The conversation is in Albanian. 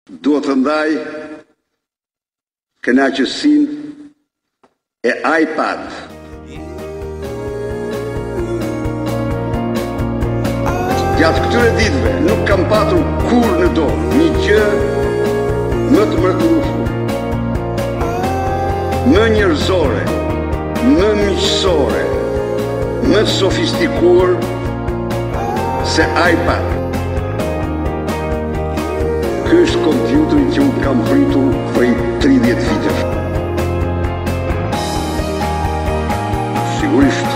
Dua të ndaj kënaqësinë e iPad. Gjatë këtyre ditëve nuk kam patur kurrë në dorë një gjë më të mrekullueshme, më njerëzore, më miqësore, më të sofistikuar se iPad. Ky është kompjuteri që unë kam pritur prej 30 vitesh. Sigurisht.